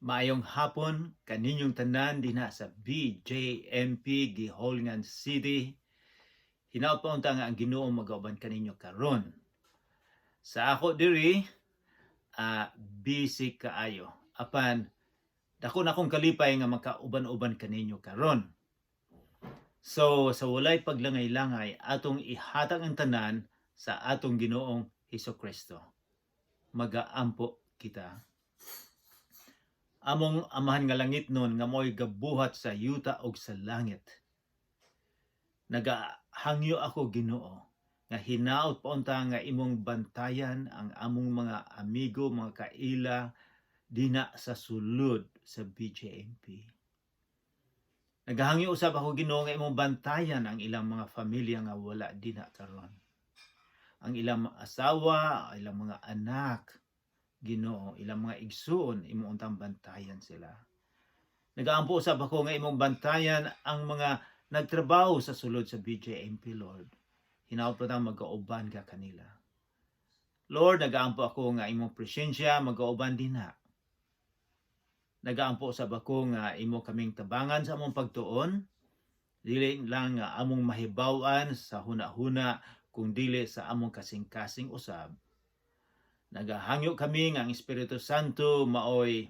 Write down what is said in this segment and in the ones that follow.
Maayong hapon kaninyong tanan dinha sa BJMP Guihulngan City. Hinaot pa unta nga ang Ginoo magauban kaninyo karon. Sa ako diri busy kaayo. Apan dako na akong kalipay nga makauban-uban kaninyo karon. So sa walay paglangay-langay, atong ihatag ang tanan sa atong Ginoong Hesus Kristo. Magaampo kita. Among Amahan nga langitnon nga mo'y gabuhat sa yuta ug sa langit. Nagahangyo ako, Ginoo, nga hinaot paunta nga imong bantayan ang among mga amigo, mga kaila dina sa sulod sa BJMP. Nagahangyo usab ako, Ginoo, nga imong bantayan ang ilang mga pamilya nga wala dina karon. Ang ilang mga asawa, ilang mga anak, Ginoo, ilang mga igsuon, imo untang bantayan sila. Nagaampo usab ako nga imong bantayan ang mga nagtrabaho sa sulod sa BJMP, Lord. Hinaot pa tang magauban ka kanila. Lord, nagaampo ako nga imong presensya magauban dinha. Nagaampo usab ako nga imo kaming tabangan sa among pagtuon, dili lang nga among mahibaw-an sa huna-huna kung dili sa among kasing-kasing usab. Nagahangyo kami nga ang Espiritu Santo maoy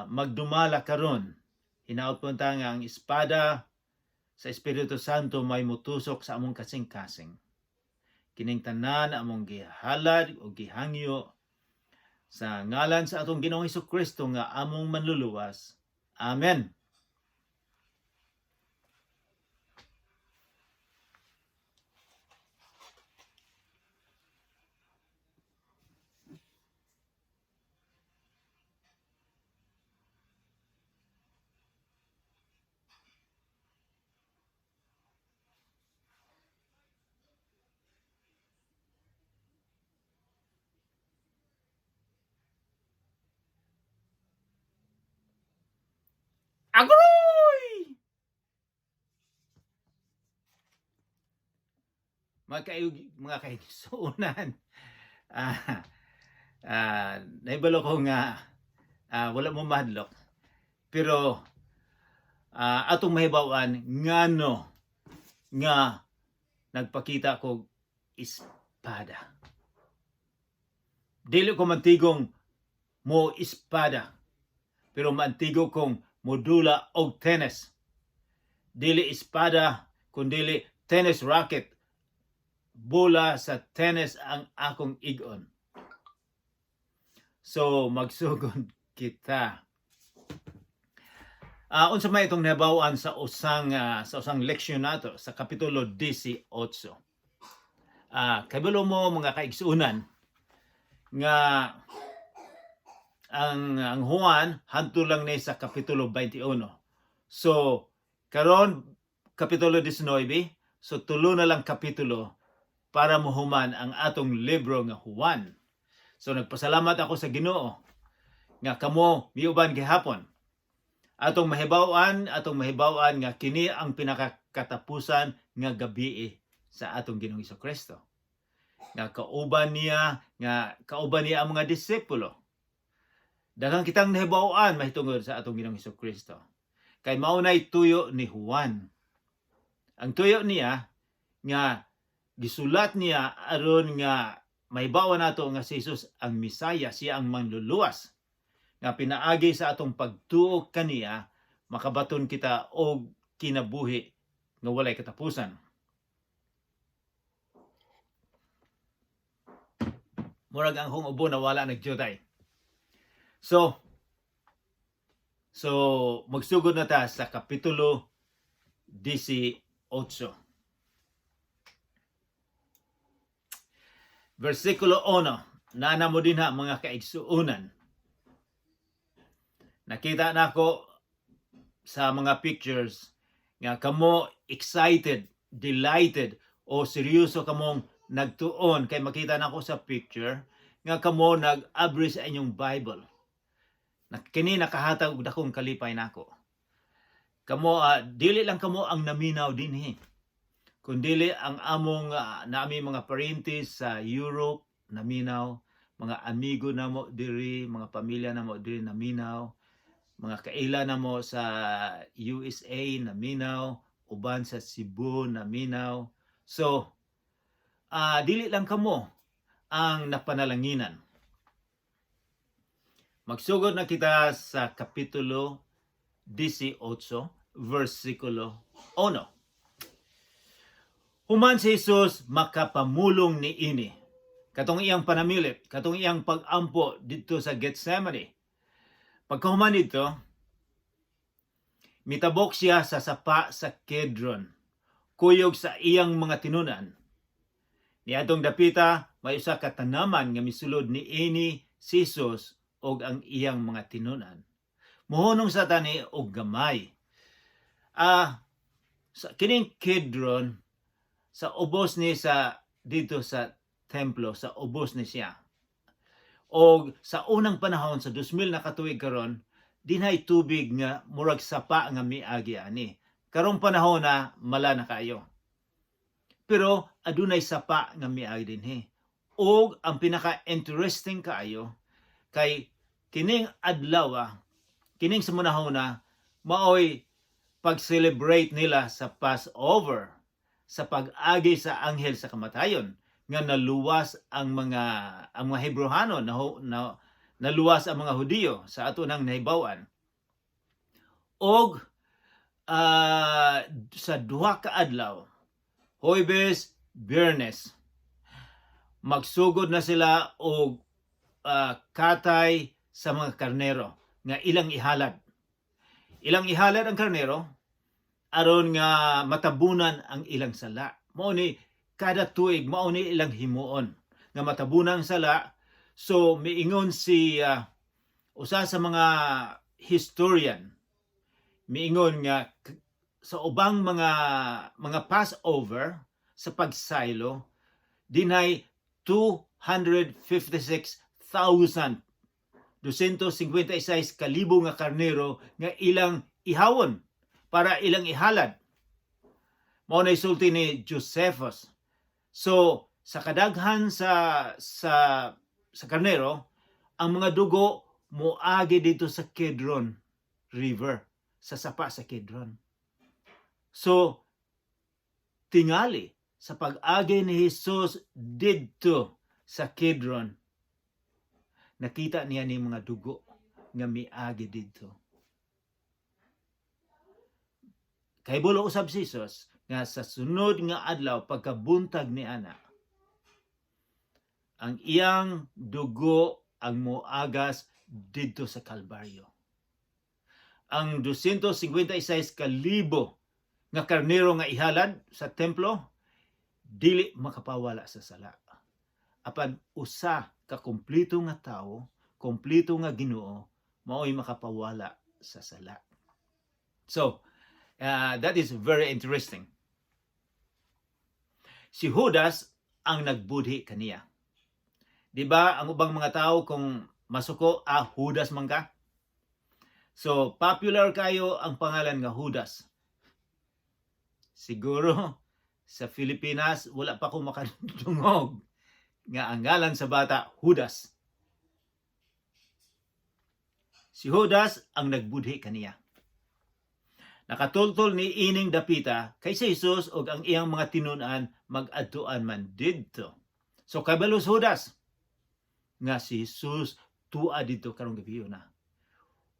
magdumala karon. Hinaot po ta nga ang espada sa Espiritu Santo may mutusok sa among kasing-kasing. Kining tanan among gihalad o gihangyo sa ngalan sa atong Ginoong Hesus Kristo nga among manluluwas. Amen. Agroy! Mga kaigsuonan. Naibalo ko nga wala mo mahadlok. Pero atong mahibawan ngano nga nagpakita ko espada. Dili ko mantigong mo espada, pero mantigo kong modula og tennis. Dili espada, kundili tennis racket. Bola sa tennis ang akong igon. So magsugod kita. Unsa may itong nabawan sa usang leksyon nato sa kapitulo 18. Kabalo mo, mga kaigsuonan, nga ang Juan hanto lang ni sa kapitulo 21. So karon kapitulo 19, so tulo na lang kapitulo para mohuman ang atong libro nga Juan. So nagpasalamat ako sa Ginoo nga kamo miuban gihapon. Atong mahibaw-an nga kini ang pinakakatapusan nga gabi sa atong Ginoong Kristo. Nga kauban niya ang mga disipulo. Daghang kitang nahibaw-an mahitungod sa atong Ginoong Kristo. Kay mao nay tuyo ni Juan. Ang tuyo niya nga gisulat niya aron nga mahibaw nato nga si Jesus ang Mesaya, siya ang manluluwas. Nga pinaagi sa atong pagtuo kaniya, makabaton kita og kinabuhi nga walay katapusan. Murag ang akong ubo nawala nagjuday. So magsugod na ta sa kapitulo 18. Versikulo 1, nana mo dinha, mga kaigsuonan. Nakita nako sa mga pictures nga kamo excited, delighted o seryoso kamong nagtuon kay makita nako sa picture nga kamo nag-abri sa inyong Bible. Na kini nakahatag og dakong kalipay nako. Kamo dili lang kamo ang naminaw dinhi, kundili ang among nami mga paryente sa Europe naminaw, Mga amigo namo diri, mga pamilya namo diri naminaw, mga kaila namo sa USA naminaw, uban sa Cebu naminaw. So, dili lang kamo ang napanalanginan. Magsugod na kita sa Kapitulo 18, versikulo 1. Human si Jesus makapamulong niini, katong iyang panamilit, katong iyang pag-ampo didto sa Gethsemane. Pagkahuman nito, mitabok siya sa sapa sa Kedron, kuyog sa iyang mga tinunan. Niadtong dapita, may usa ka tanaman nga misulod niini si Jesus og ang iyang mga tinunan. Muhunong sa tani og gamay. Sa kining Kedron, sa ubos ni sa didto sa templo, sa ubos ni siya. Og sa unang panahon, sa 2000 na katuig karon, dinhay tubig nga murag sapa nga miagi ani. Karong panahon na mala na kayo. Pero adunay sapa nga miagi dinhi. Og ang pinaka-interesting kaayo kay kining adlaw, kining sa na maoy pag-celebrate nila sa Passover, sa pag-agi sa anghel sa kamatayon nga naluwas ang mga Hebrohano na naluwas ang mga Hudiyo sa ato nang nahibaw-an. Og sa 2 ka adlaw, Huwebes, Biyernes, magsugod na sila og katay sa mga karnero nga ilang ihalad. Ilang ihalad ang karnero aron nga matabunan ang ilang sala. Mao ni kada tuig, mao ni ilang himuon nga matabunan ang sala. So miingon si usa sa mga historian, miingon nga sa ubang mga Passover sa pagsaylo, dinhay 256,000, 256 kalibo nga karnero nga ilang ihawon para ilang ihalad. Mao na sulti ni Josephus. So sa kadaghan sa karnero, ang mga dugo moagi didto sa Kedron River, sa sapa sa Kedron. So tingali sa pag-agi ni Jesus didto sa Kedron, nakita niya ni mga dugo nga miagi didto. Kahibalo usab si Jesus nga sa sunod nga adlaw, pagkabuntag ni ana, ang iyang dugo ang moagas didto sa Kalbaryo. Ang 256 kalibo nga karnero nga ihalad sa templo dili makapawala sa sala. Apan usa ka kompleto nga tawo, kompleto nga Ginoo, mao'y makapawala sa sala. So, that is very interesting. Si Judas ang nagbudhi kaniya. Di ba ang ubang mga tao kung masuko, "Ah, Judas man ka?" So, popular kayo ang pangalan nga Judas. Siguro sa Pilipinas wala pa ko makadungog nga ang ngalan sa bata Judas. Si Judas ang nagbudhi kaniya. Nakatultol ni ining dapita kay si Jesus ug ang iyang mga tinun-an mag-adtuan man didto. So kabalo si Judas nga si Jesus tua didto karong gabi na.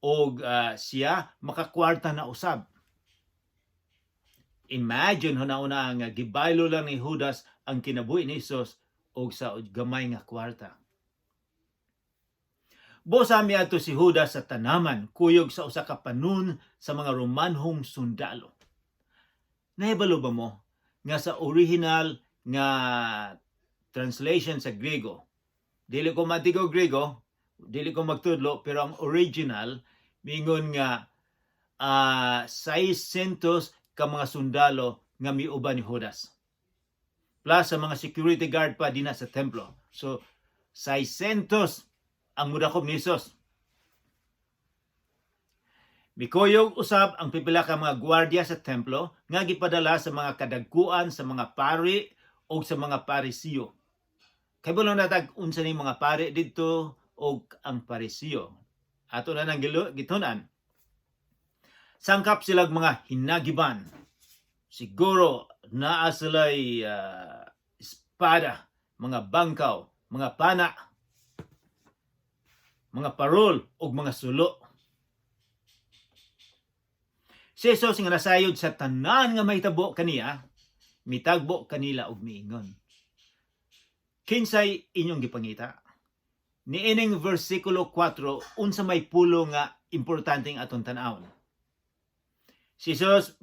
Og siya makakwarta na usab. Imagine, huna-huna nga gibaylo lang ni Judas ang kinabuhi ni Jesus og sa gamay nga kwarta. Busa miadto si Judas sa tanaman kuyog sa usa ka panon sa mga Romanhong sundalo. Nahibalo ba mo nga sa original nga translation sa Grego, dili ko matigo Grego, dili ko magtudlo, pero ang original mingon nga 600 ka mga sundalo nga miuban ni Judas. Plus sa mga security guard pa dinha sa templo. So 600 ang mudakop ni Jesus. Mikuyog usab ang pipila ka mga gwardiya sa templo nga gipadala sa mga kadagkuan sa mga pari o sa mga Parisiyo. Kabalo na tag unsa ni mga pare didto og ang Pariseo. Ato na nang gitun-an. Sangkap silag mga hinagiban. Siguro naa sila'y espada, mga bangkaw, mga pana, mga parol ug mga sulo. Si Jesus nga nasayod sa tanan nga mahitabo kaniya, mitagbo kanila og miingon, "Kinsay inyong gipangita?" Niining versikulo 4, unsa may pulong nga importanteng atong tan-awon? Si Jesus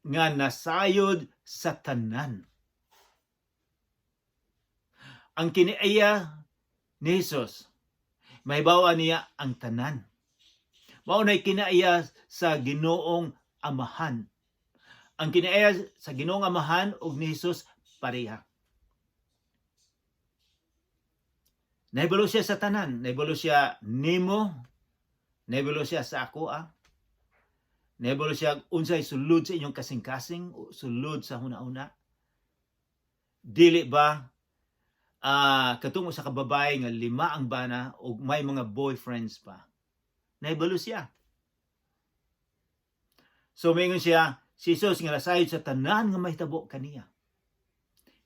nga nasayod sa tanan. Ang kiniaya ni Jesus, mahibaw-an niya ang tanan. Mao nay kinaiya sa Ginoong Amahan. Ang kinaiya sa Ginoong Amahan ug ni Jesus pareha. Nahibalo siya sa tanan, nahibalo siya nimo, nahibalo siya sa ako ah. Nahibalo siya unsay sulod sa inyong kasing-kasing, sulod sa huna-huna. Dili ba katong usa ka babae nga lima ang bana ug may mga boyfriends pa? Nahibalo siya. So mingon siya, si Jesus nga nasayod sa tanan nga mahitabo kaniya,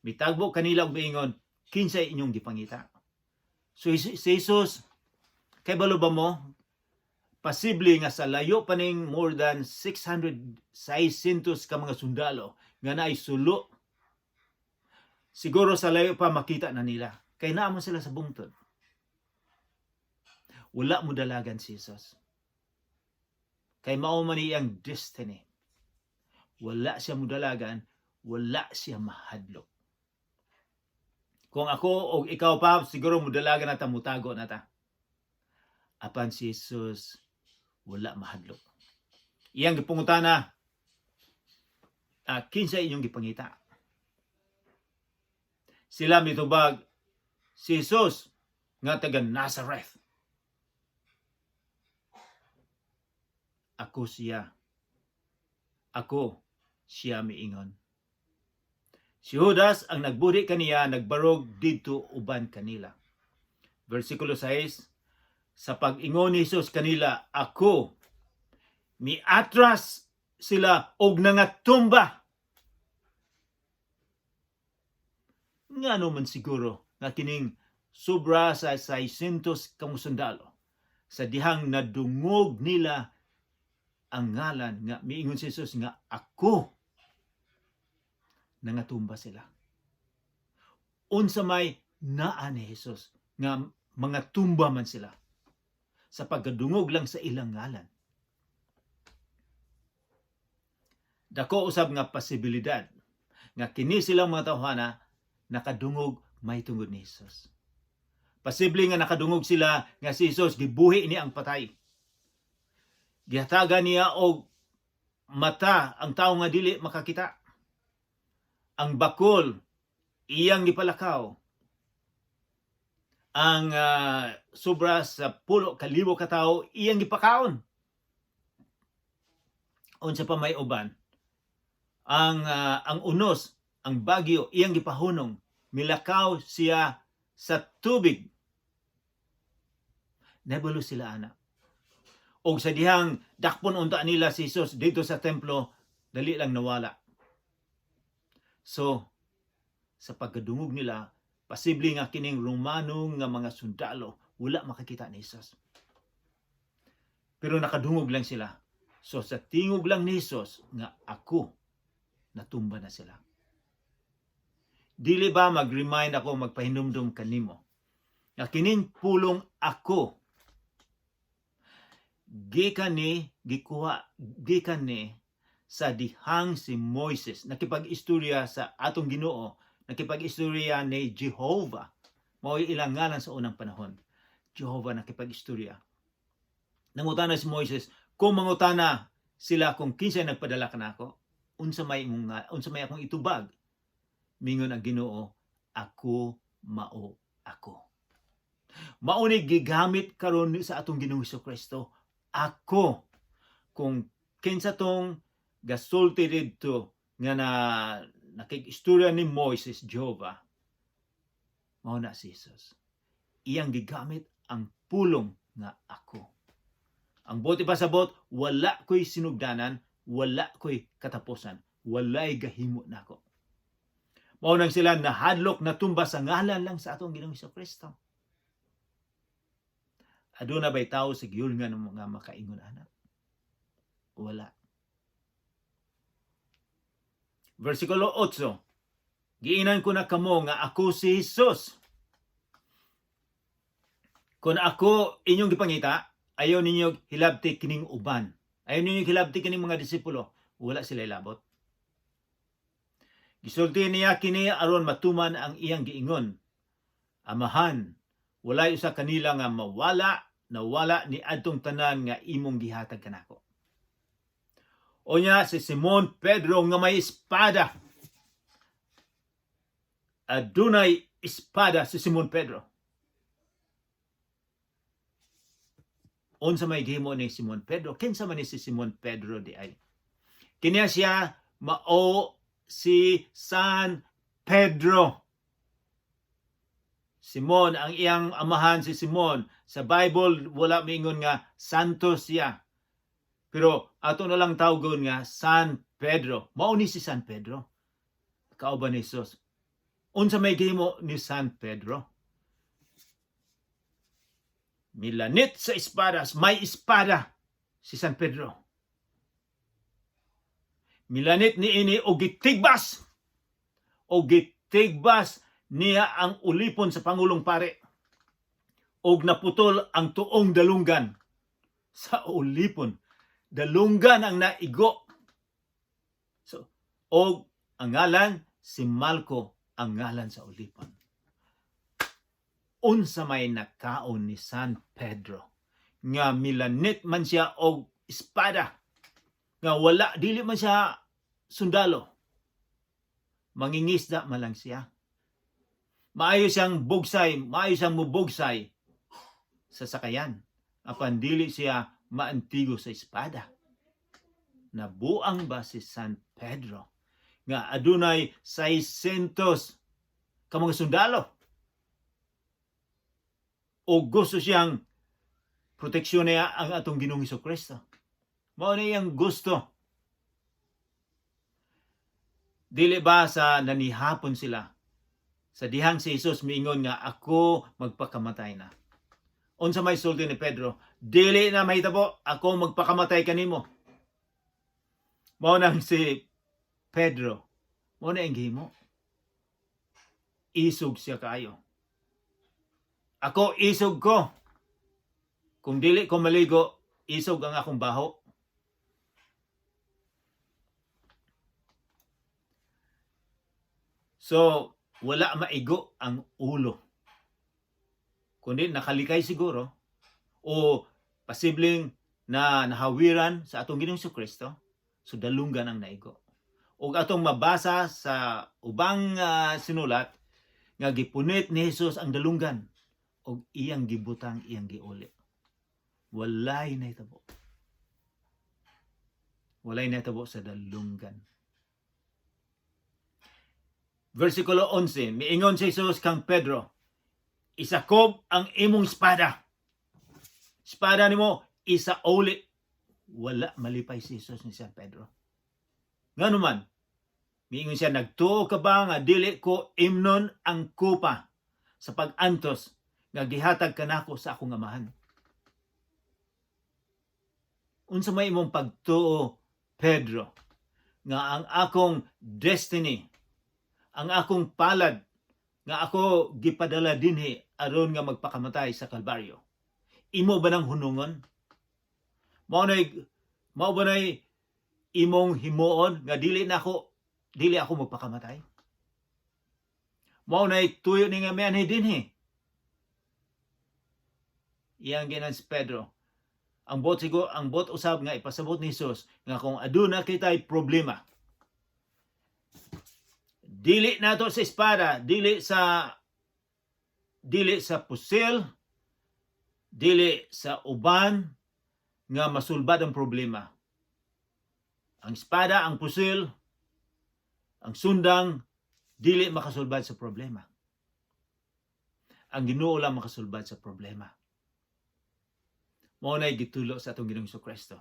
mitagbo kanila ug miingon, "Kinsay inyong gipangita?" So si Jesus, kay balo ba mo, posible nga sa layo pa ning more than 600 600 ka mga sundalo nga naay sulo. Siguro sa layo pa makita na nila. Kay naa man sila sa bungtod. Wala mo dalagan si Jesus. Kay mao man iyang destiny. Wala siya mudalagan, wala siya mahadlok. Kung ako o ikaw pa, siguro mudalagan na ta, mutago na ta. Apan si Jesus, wala mahadlok. Iyang gipangutana, "Kinsa inyong gipangita?" Sila mitubag, "Si Jesus nga taga Nazareth." "Ako siya. Ako siya," miingon. Si Judas ang nagburi kaniya nagbarog didto uban kanila. Versikulo 6, sa pag-ingon ni Jesus kanila, "Ako," miatras sila og nangatumba. Ngano man siguro nga kining sobra sa 600 ka sundalo sa dihang nadungog nila ang ngalan nga miingon si Jesus nga "Ako," nangatumba sila? Unsa may naa ni Jesus nga mga tumba man sila sa pagkadungog lang sa ilang ngalan? Dako usab nga posibilidad nga kini silang mga tawhana nakadungog may tungod ni Jesus. Posible nga nakadungog sila nga si Jesus gibuhi ni ang patay. Gihatagan niya og mata ang tawo nga dili makakita. Ang bakol iyang gipalakaw. Ang sobra sa 10,000 ka tawo iyang gipakaon. Unsa pa may uban? Ang unos, ang bagyo iyang gipahunong. Milakaw siya sa tubig. Nahibalo sila ana. Og sa dihang dakpon unta nila si Jesus dito sa templo, dali lang nawala. So, sa pagkadungog nila, posible nga kining Romano nga mga sundalo wala makakita ni Jesus. Pero nakadungog lang sila. So sa tingog lang ni Jesus nga "Ako," natumba na sila. Dili ba mag-remind ako, magpahinumdum kanimo nga kining pulong "ako" gikan ni gikuha gikan ni sa dihang si Moises nakipag-istorya sa atong Ginoo, nakipag-istorya ni Jehovah. Mao ilang ngalan sa unang panahon. Jehovah nakipag-istorya. Nangutana si Moises, "Kung mangutana sila kung kinsay nagpadala kanako, unsa may akong itubag?" Mingon ang Ginoo, "Ako mao ako." Mao ni gigamit karon sa atong Ginoong Kristo, "Ako." Kung kinsa tong gasulti didto nga na nakig-istorya ni Moises, Jehovah. Mao na si Jesus. Iyang gigamit ang pulong nga "ako". Ang buot ipasabot, wala ko'y sinugdanan, wala ko'y katapusan, walay gahimo nako. Mao nang sila nahadlok, natumba sa ngalan lang sa atong Ginoong Kristo. Aduna ba'y tao sa giyulngan ng mga makaingon ana? Wala. Versikulo 8. "Giingnan ko na kamo nga ako si Jesus. Kung ako inyong gipangita, ayaw ninyo hilabti kining uban." Ayaw ninyo hilabti kining mga disipulo. Wala sila ilabot. Gisulti niya kini aron matuman ang iyang giingon: "Amahan, walay usa kanila nga mawala nawala ni adtong tanan nga imong gihatag kanako." Onya si Simon Pedro nga may espada. Adunay espada si Simon Pedro. Unsa may gihimo ni Simon Pedro? Kinsa man ni si Simon Pedro di ay? Kini siya mao si San Pedro. Simon, ang iyang amahan si Simon. Sa Bible, wala miingon nga santo siya. Pero ato na lang tawgon nga San Pedro. Mao ni si San Pedro. Kauban ni Jesus. Unsa may gihimo ni San Pedro? Milanit sa espadas, may espada si San Pedro. Milanit ni ini og gitigbas. Og gitigbas niya ang ulipon sa pangulong pare. Og naputol ang tuong dalunggan sa ulipon. Dalunggan ang naigo. So, og ang ngalan si Malco ang ngalan sa ulipon. Unsa may nakaon ni San Pedro nga milanit man siya og espada nga wala, dili man siya sundalo? Mangingisda man lang siya. Maayo siyang bugsay, maayo siyang mubugsay sa sakayan. Apan dili siya maantigo sa espada. Nabuang ba si San Pedro nga adunay 600 ka mga sundalo? O gusto siyang proteksyon niya ang atong Ginoong Kristo? Mao na iyang gusto. Dili ba sa nanihapon sila sa dihang si Jesus miingon nga "Ako magpakamatay na"? Unsa may sulti ni Pedro? "Dili na mahitabo, ako magpakamatay kanimo." Mao nang si Pedro, mao na ang gihimo. Isog siya kaayo. "Ako, isog ko. Kung dili ko maligo, isog ang akong baho." So, wala maigo ang ulo. Kundi nakalikay siguro o posibleng na nahawiran sa atong Ginoong Kristo, so dalunggan ang naigo. Og atong mabasa sa ubang sinulat nga gipunit ni Jesus ang dalunggan og iyang gibutang, iyang giuli. Walay nahitabo. Walay nahitabo sa dalunggan. Versikulo 11, miingon si Jesus kang Pedro, "Isakob ang imong espada. Espada nimo isauli." Wala malipay si Jesus ni San Pedro. Ngano man? Miingon siya, "Nagtuo ka ba nga dili ko imnon ang kupa sa pag-antos nga gihatag kanako sa akong Amahan?" Unsa may imong pagtuo, Pedro, nga ang akong destiny, ang akong palad, nga ako gipadala dinhi aron nga magpakamatay sa Kalbaryo? Imo ba nang hunungon? Mao ba nay imong himuon nga dili ako magpakamatay? Mao nay tuyo ni nga mianhi dinhi? Iyang giingnan si Pedro. Ang buot usab nga ipasabot ni Jesus nga kung aduna kitay problema, dili nato sa espada, dili sa pusil, dili sa uban nga masulbad ang problema. Ang espada, ang pusil, ang sundang dili makasulbad sa problema. Ang Ginoo lang makasulbad sa problema. Mao na'y gitulo sa atong Ginoong Kristo.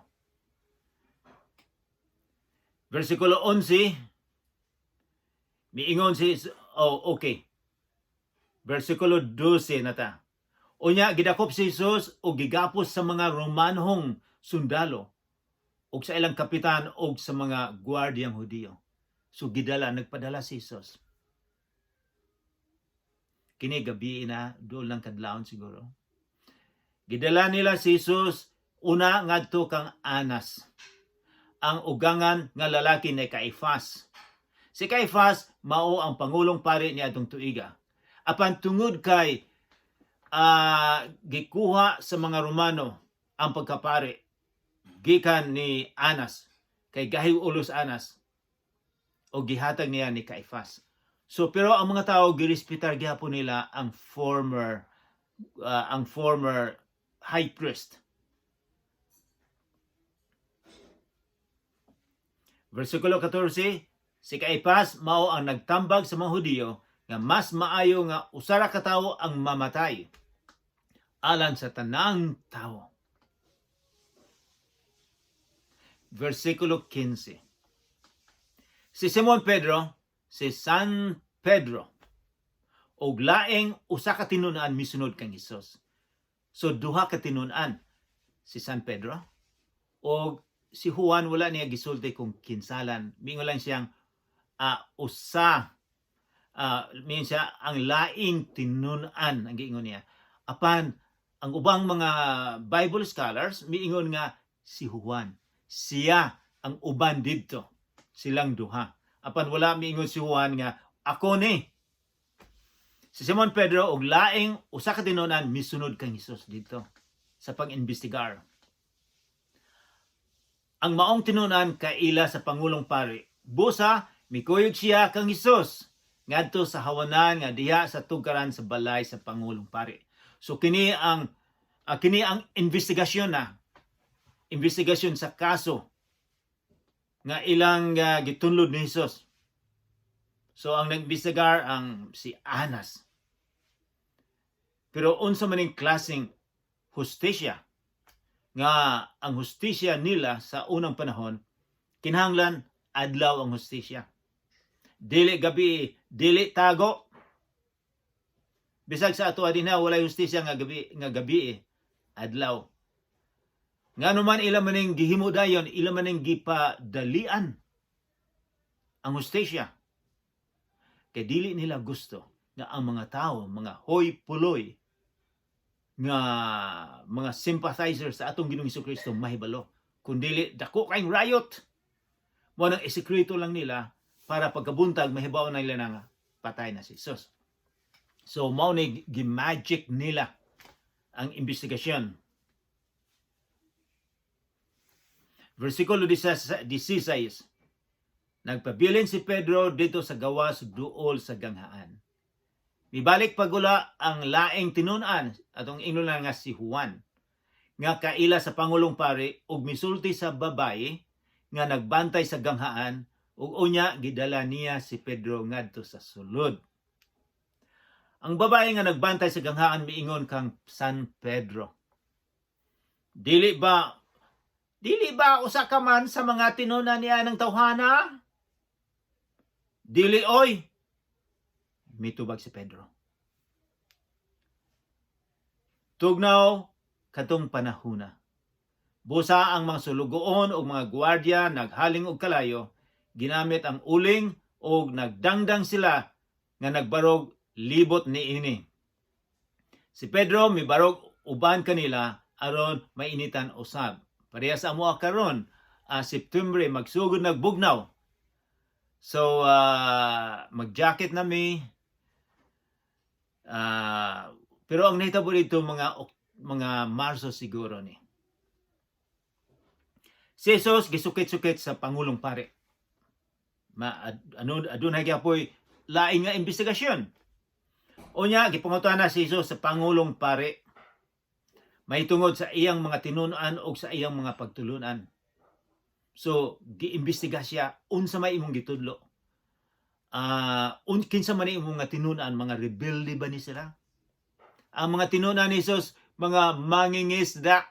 Versikulo 11, miingon si, oh, okay. Versikulo 12 na ta. Unya, gidakop si Jesus og gigapos sa mga Romanhong sundalo og sa ilang kapitan og sa mga gwardiyang Hudiyo. So gidala, nagpadala si Jesus. Kini gabi na, dool lang kadlawon siguro. Gidala nila si Jesus una ngadto kang Anas, ang ugangan nga lalaki ni Caifas. Si Caifas mao ang pangulong pari ni atong tuiga. Apan tungod kay gikuha sa mga Romano ang pagkapari gikan ni Anas, kay gahi ulos Anas, o gihatag niya ni Caifas. So pero ang mga tao, girespetar gihapon nila ang former high priest. Versikulo 14, si Caipas mao ang nagtambag sa mga Hudiyo nga mas maayo nga usa ra ka tawo ang mamatay alang sa tanang tawo. Versikulo 15. Si Simon Pedro, si San Pedro, og laing usa ka tinun-an misunod kang Hesus. So duha ka tinun-an, si San Pedro og si Juan. Wala niya gisulti kung kinsalan. Mingon lang siyang usa, mingon siya ang laing tinun-an ang giingon niya. Apan ang ubang mga Bible scholars miingon nga si Juan. Siya ang uban didto. Silang duha. Apan wala miingon si Juan nga ako ni. Si Simon Pedro og laing usa ka tinun-an misunod kang Hesus didto sa pag-imbestigar. Ang maong tinun-an kaila sa pangulong pari. Busa mikuyog siya kang Hesus ngadto sa hawanan nga diha sa tugkaran sa balay sa pangulong pari. So kini ang investigasyon na investigasyon sa kaso nga ilang gitunlod ni Hesus. So ang nag-imbestigar ang si Anas. Pero unsa man ning klaseng hustisya nga ang hustisya nila sa unang panahon, kinahanglan adlaw ang hustisya. Dili gabi, dili tago. Bisag sa ato dinha, walay hustisya nga gabi, adlaw. Ngano man ila maning gihimo dayon, ila maning gipadalian ang hustisya? Kay dili nila gusto nga ang mga tao, mga hoy puloy nga mga sympathizers sa atong Ginoong Kristo mahibalo. Kung dili, dako kayong riot. Mao nang isekreto lang nila para pagkabuntag mahibaw na nila nga patay na si Jesus. So mao ni gi-magic nila ang investigasyon. Versikulo 16, nagpabilin si Pedro didto sa gawas duol sa ganghaan. Mibalik pagula ang laing tinun-an, atong ingnon nga si Juan, nga kaila sa pangulong pari, ug misulti sa babayi nga nagbantay sa ganghaan, ug unya gidala niya si Pedro ngadto sa sulod. Ang babae nga nagbantay sa ganghaan miingon kang San Pedro, "Dili ba usa ka man sa mga tinun-an niya ng tawhana?" "Dili oy," mitubag si Pedro. Tugnaw katong panahuna. Busa ang mga sulugoon og mga gwardiya naghaling og kalayo, ginamit ang uling og nagdangdang sila nga nagbarog libot niini. Si Pedro mibarog uban kanila aron mainitan usab. Pareha sa amo karon, September, magsugod nagbugnaw. So mag-jacket na mi. Pero ang nahitabo dito mga Marso siguro ni. Si Jesus gisukit-sukit sa pangulong pare. Ma ano, adunay gyapoy laing nga investigasyon. Unya gipangutana si Jesus sa pangulong pare mahitungod sa iyang mga tinun-an o sa iyang mga pagtulunan. So giimbestiga siya, unsa may imong gitudlo? Kinsa man imong nga tinun-an, mga rebelde ba ni sila? Ang mga tinun-an ni Jesus, mga mangingisda.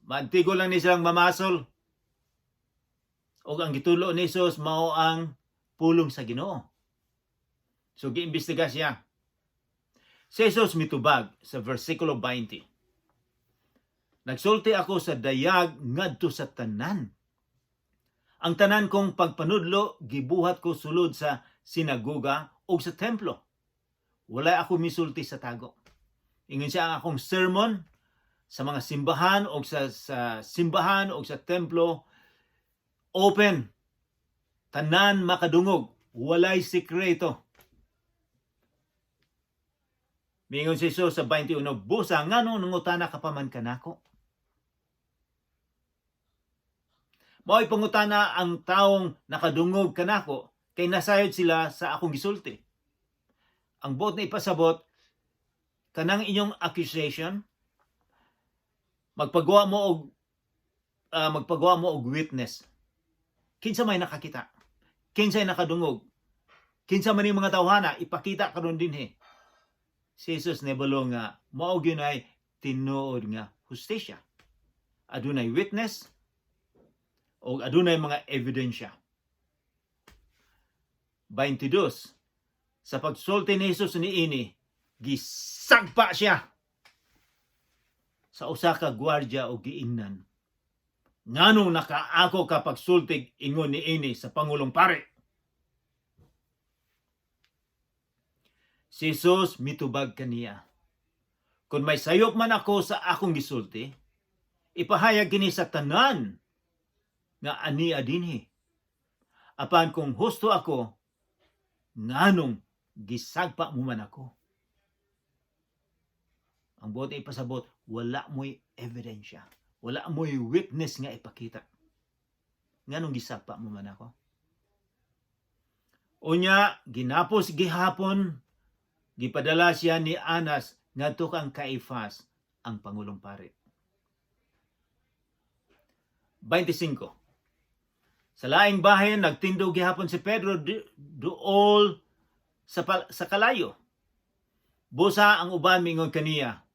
Maantigo lang ni silang mamasol. O ang gitulo ni Jesus mao ang pulong sa Ginoo. So giimbestiga siya. Si Jesus mitubag sa versikulo 20. "Nagsulti ako sa dayag ngadto sa tanan. Ang tanan kong pagpanudlo gibuhat ko sulod sa sinagoga o sa templo. Wala ako misulti sa tago." Ingon siya, ang akong sermon sa mga simbahan o sa simbahan o sa templo, open. Tanan makadungog, walay sikreto. Mingon si Jesus sa 21, "Busa ngano nangutana ka pa man kanako? Mao'y pangutana ang taong nakadungog kanako kay nasayod sila sa akong gisulti." Ang buot na ipasabot, kanang inyong accusation, magpagawa mo og witness. Kinsa may nakakita? Kinsa nakadungog? Kinsa man yung mga tawhana ipakita karon dinhi? Si Jesus nibalo nga mao gyud ay tinuod nga hustisya. Adunay witness o adunay mga ebidensya. 22. Sa pagsulti ni Jesus niini, gisagpa siya sa usa ka gwardya o giingnan, "Nganong nakaako ka pagsultig ingon niini sa pangulong pare?" Si Jesus mitubag kaniya, "Kung may sayop man ako sa akong gisulti, ipahayag kini sa tanan nga ania dinhi. Apan kung husto ako, nganong gisagpa mo man ako?" Ang buot ipasabot, wala mo'y ebidensya. Wala mo'y witness nga ipakita. Nganong gisagpa mo man ako? Unya, ginapos gihapon, gipadala siya ni Anas ngadto kang Caifas, ang pangulong pari. 25. Sa laing bahin, nagtindog gihapon si Pedro duol sa kalayo. Busa ang uban mingon kaniya,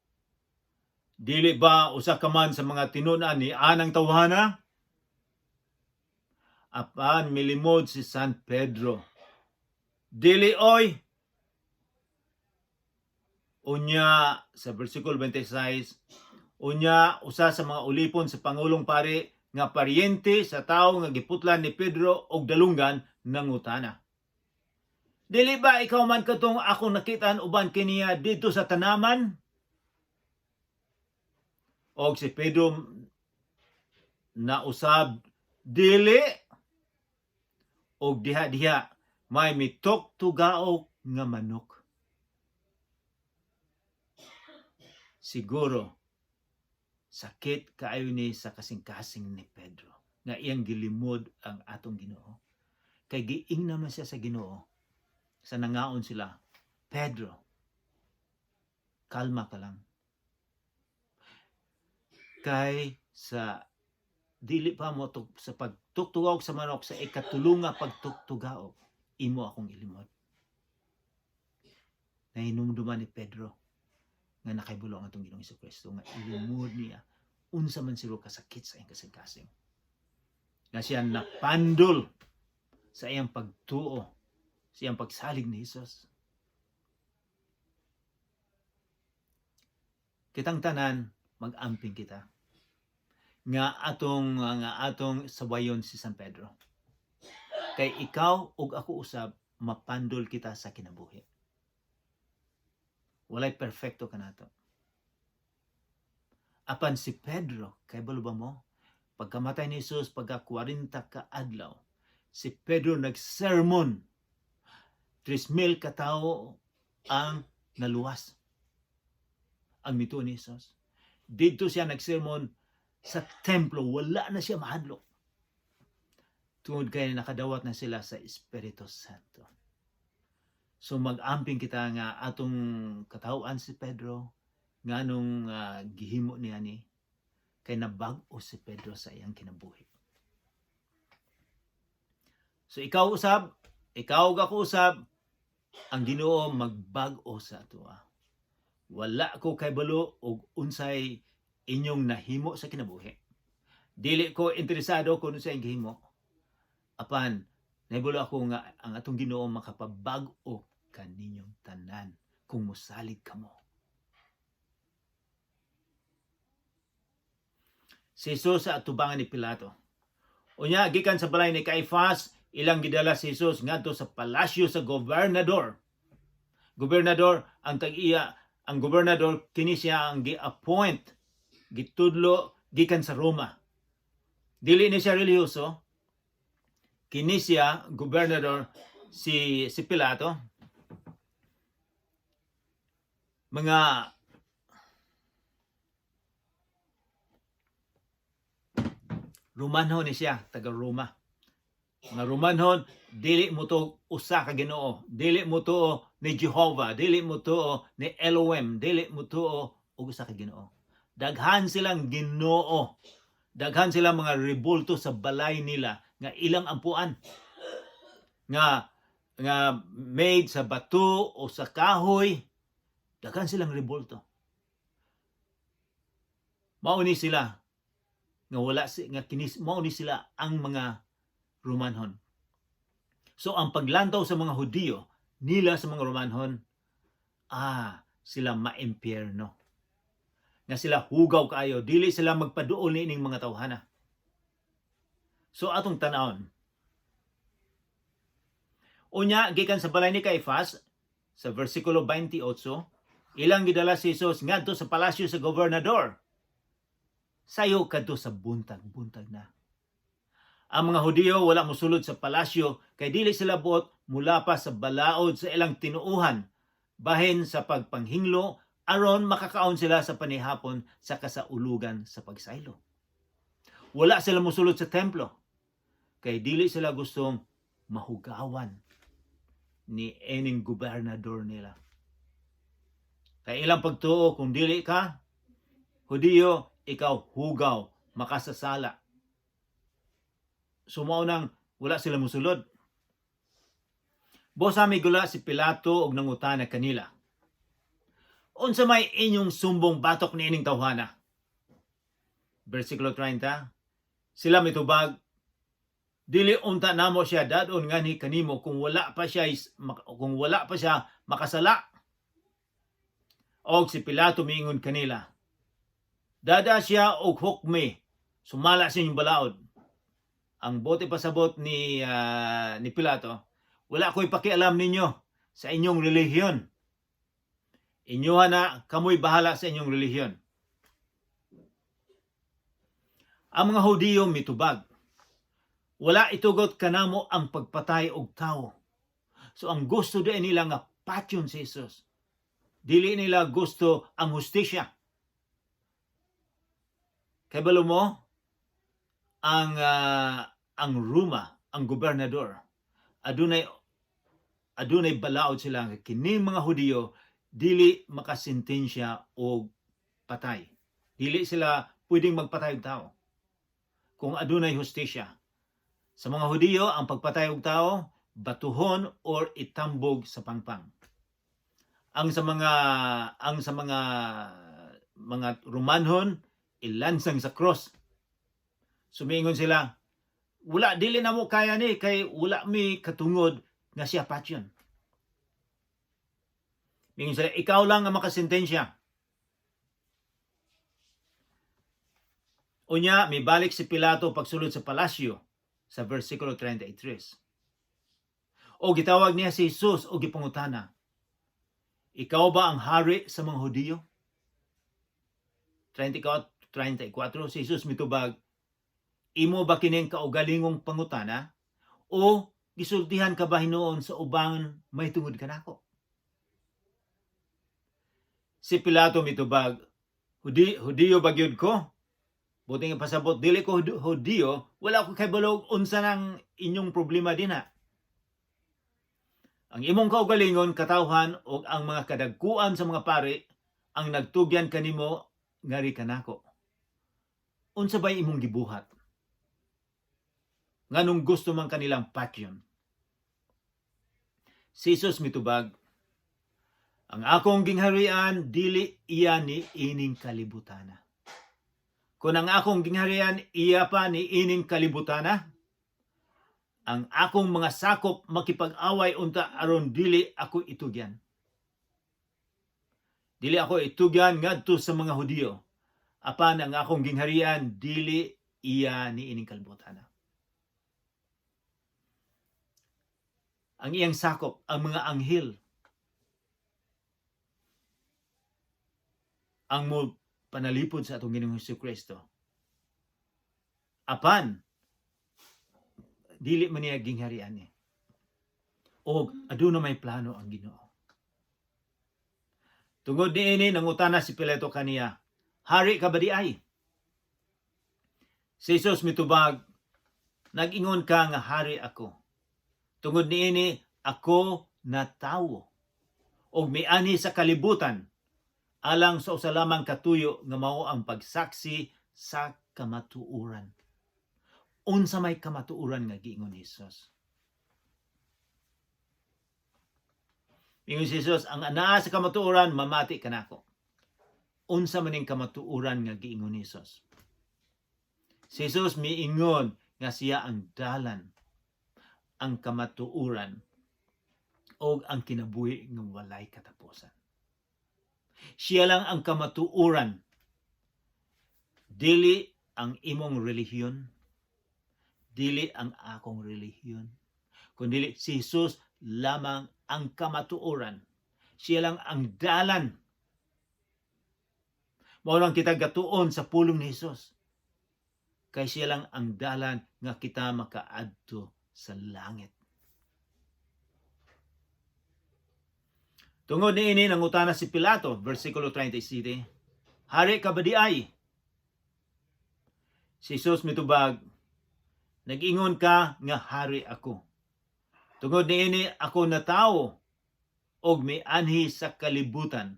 "Dili ba usa ka man sa mga tinun-an ni anang tawhana?" Apan milimod si San Pedro, "Dili oy." Unya sa versikulo 26, unya usa sa mga ulipon sa pangulong pari nga paryente sa tawo nga giputlan ni Pedro og dalunggan nangutana, "Dili ba ikaw man katong akong nakitaan uban kaniya didto sa tanaman?" Og si Pedro nausab, "Dili." Og diha-diha may mitok tugaok nga manok. Siguro sakit kaayo ni sa kasing-kasing ni Pedro nga iyang gilimod ang atong Ginoo. Kay giing naman siya sa Ginoo sa nangaon sila, "Pedro, kalma ka lang. Kay sa dili pa mo sa pagtuktugaok sa manok, sa ikatulo nga pagtuktugaok, imo akong ilimod." Nahinumduman ni Pedro nga nakahibalo ang atong Ginoong Kristo nga ilimod niya, unsa man siguro kasakit sa iyang kasing-kasing. Nga siya napandol sa iyang pagtuo, sa iyang pagsalig ni Jesus. Kitang tanan, mag-amping kita nga atong sawayon si San Pedro. Kay ikaw ug ako usab, mapandol kita sa kinabuhi. Walay perfecto kanato. Apan si Pedro, kay balo ba mo? Pagkamatay ni Jesus, pagka 40 ka adlaw, si Pedro nagsermon. 3,000 ka tawo ang naluwas. Ang mituo ni Jesus. Didto siya nagsermon sa templo, wala na siya mahadlok. Tungod kay nakadawat na sila sa Espiritu Santo. So mag-amping kita nga atong katawhan si Pedro, nganong gihimo niya ni, kay nabag-o si Pedro sa iyang kinabuhi. So ikaw usab, ikaw ug ako usab, ang Ginoo magbag-o sa atoa. Wala ko kaybalo og unsay inyong nahimo sa kinabuhi. Dili ko interesado kung unsay inyong gihimo. Apan nahibalo ako nga ang atong Ginoo makapabag-o kaninyong tanan kung mosalig kamo. Si Jesus sa atubangan ni Pilato. Unya gikan sa balay ni Caifas, ilang gidala si Jesus ngadto sa palasyo sa gobernador. Gobernador ang tag-iya, ang gobernador kini siya ang gi-appoint, gitudlo gikan sa Roma. Dili ni siya relihiyoso. Kini siya gobernador si Pilato. Mga Romanhon ni siya, taga Roma. Mga Romanhon, dili mo to usa ka Ginoo, dili mo to ni Jehovah, dili mo to ni Elohim, dili mo to og usa ka Ginoo. Daghan silang Ginoo. Daghan silang mga rebulto sa balay nila nga ilang ampuan. Nga made sa bato o sa kahoy. Daghan silang rebulto. Mao ni sila nga wala si nga kinis, mao ni sila ang mga Romanhon. So ang paglantaw sa mga Hudiyo nila sa mga Romanhon, sila maimpyerno. Nga sila hugaw kaayo, dili sila magpaduol niining mga tawhana. So atong tan-awon. Unya gikan sa balay ni Caifas sa versikulo 28, ilang gidala si Jesus ngadto sa palasyo sa gobernador. Sayo kadto sa buntag-buntag na. Ang mga Hudiyo wala mosulod sa palasyo kay dili sila buot mula pa sa balaod sa ilang tinuuhan bahin sa pagpanghinglo aron makakaon sila sa panihapon sa kasaulugan sa pagsaylo. Wala sila mosulod sa templo kay dili sila gustong mahugawan ni ening gobernador nila. Kay ilang pagtuo, kung dili ka Hudiyo, ikaw hugaw, makasasala. So mao nang wala sila musulod. Bosa migula si Pilato og nangutana kanila. "Unsa may inyong sumbong batok niining tawhana?" Versikulo 30, sila mitubag, "Dili unta namo siya dadon nganhi kanimo kung wala pa siya makasala." Og si Pilato miingon kanila, "Dada siya og hukmi sumala sa inyong balaod." Ang buot ipasabot ni Pilato, wala ko'y pakialam ninyo sa inyong relihiyon. Inyuha na, kamoy bahala sa inyong relihiyon. Ang mga Hudiyo mitubag, "Wala itugot kanamo ang pagpatay og tawo." So ang gusto din nila nga patyon si Jesus. Dili nila gusto ang hustisya. Kay balo mo, ang Roma, ang gobernador, adunay balaod sila nga kining mga Hudiyo dili makasentensya og patay. Dili sila pwedeng magpatay og tao kung adunay hustisya. Sa mga Hudiyo, ang pagpatay og tao, batuhon or itambog sa pangpang. Ang sa mga Romanhon, ilansang sa cross. Sumingon sila, "Wala, dili na mo kaya ni kay wala mi katungod nga siya patyon." Mingon sila, "Ikaw lang ang makasentensya." Unya, mibalik si Pilato pagsulod sa palasyo sa versikulo 33. O gitawag niya si Jesus o gipangutana, "Ikaw ba ang hari sa mga Hudiyo?" 34, 34, si Jesus mitubag, "Imo ba kining kaugalingong pangutana o gisultihan ka ba hinuon sa uban may tungod kanako?" Si Pilato mitubag, "Hudiyo ba gyud ko?" Buti nga pasabot, "Dili ko Hudiyo, wala ko kabalo unsa nang inyong problema dinha. Ang imong kaugalingon katawhan ug ang mga kadagkuan sa mga pari ang nagtugyan kanimo ngari kanako. Unsa bay imong gibuhat?" Nganong gusto man kanilang patyon? Si Jesus mitubag, Ang akong gingharian dili iya ni ining kalibutana. Kung ang akong gingharian iya pa ni ining kalibutana, ang akong mga sakop makipag-away unta aron dili ako itugyan. Dili ako itugyan ngadto sa mga Hudiyo. Apan ang akong gingharian dili iya ni ining kalibutana. Ang iyang sakop, ang mga anghel, ang mo panalipod sa atong Ginoong Hesus Kristo. Apan dili man niya gingharian ni. Og aduna may plano ang Ginoo. Tungod niini nangutana si Pilato kaniya, "Hari ka ba di ay?" Si Jesus mitubag, "Nag-ingon ka nga hari ako. Tungod niini ako natawo og mianhi sa kalibutan alang sa usa lamang katuyo nga mao ang pagsaksi sa kamatuoran." Unsa may kamatuoran nga giingon ni Jesus? Ingon si Jesus, ang anaa sa kamatuoran, mamati kanako. Unsa man ning kamatuoran nga giingon ni Jesus? Si Jesus miingon nga siya ang dalan, ang kamatuoran, og ang kinabuhi nga walay katapusan. Siya lang ang kamatuoran. Dili ang imong relihiyon, dili ang akong relihiyon, kundi si Jesus lamang ang kamatuoran. Siya lang ang dalan. Mao lang kita gatuon sa pulong ni Jesus. Kay siya lang ang dalan nga kita makaadto sa langit. Tungod niini nangutana si Pilato, versikulo 37, "Hari ka ba di ay?" Si Jesus mitubag, "Nag-ingon ka nga hari ako. Tungod niini ako natawo og mianhi sa kalibutan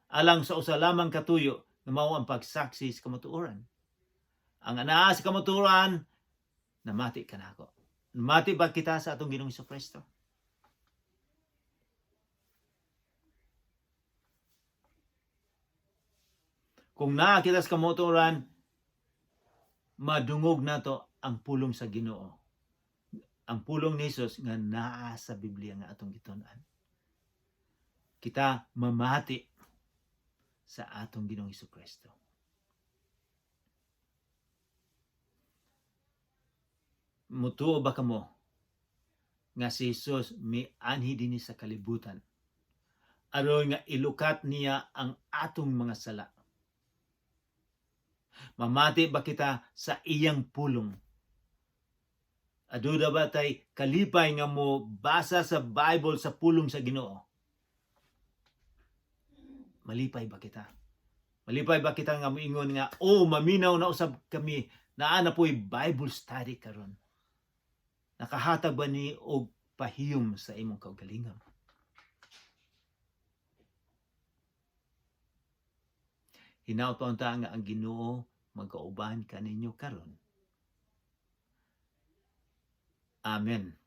alang sa usa lamang katuyo nga mao ang pagsaksi sa kamatuoran. Ang anaa sa kamatuoran, namati kanako." Namati ba kita sa atong Ginoong Kristo? Kung naa kita sa kamatuoran, madungog nato ang pulong sa Ginoo. Ang pulong ni Jesus nga naa sa Biblia nga atong gitun-an. Kita mamati sa atong Ginoong Kristo. Mutuo ba kamo nga si Jesus mianhi dinhi sa kalibutan aron nga ilukat niya ang atong mga sala? Mamati ba kita sa iyang pulong? Aduna ba tay kalipay nga mo basa sa Bible, sa pulong sa Ginoo? Malipay ba kita? Malipay ba kita nga moingon nga, "Oh, maminaw na usab kami, naa na po'y Bible study karon"? Nakahatag ba ni og pahiyom sa imong kaugalingon? Hinaot pa unta nga ang Ginoo magkauban kaninyo karon. Amen.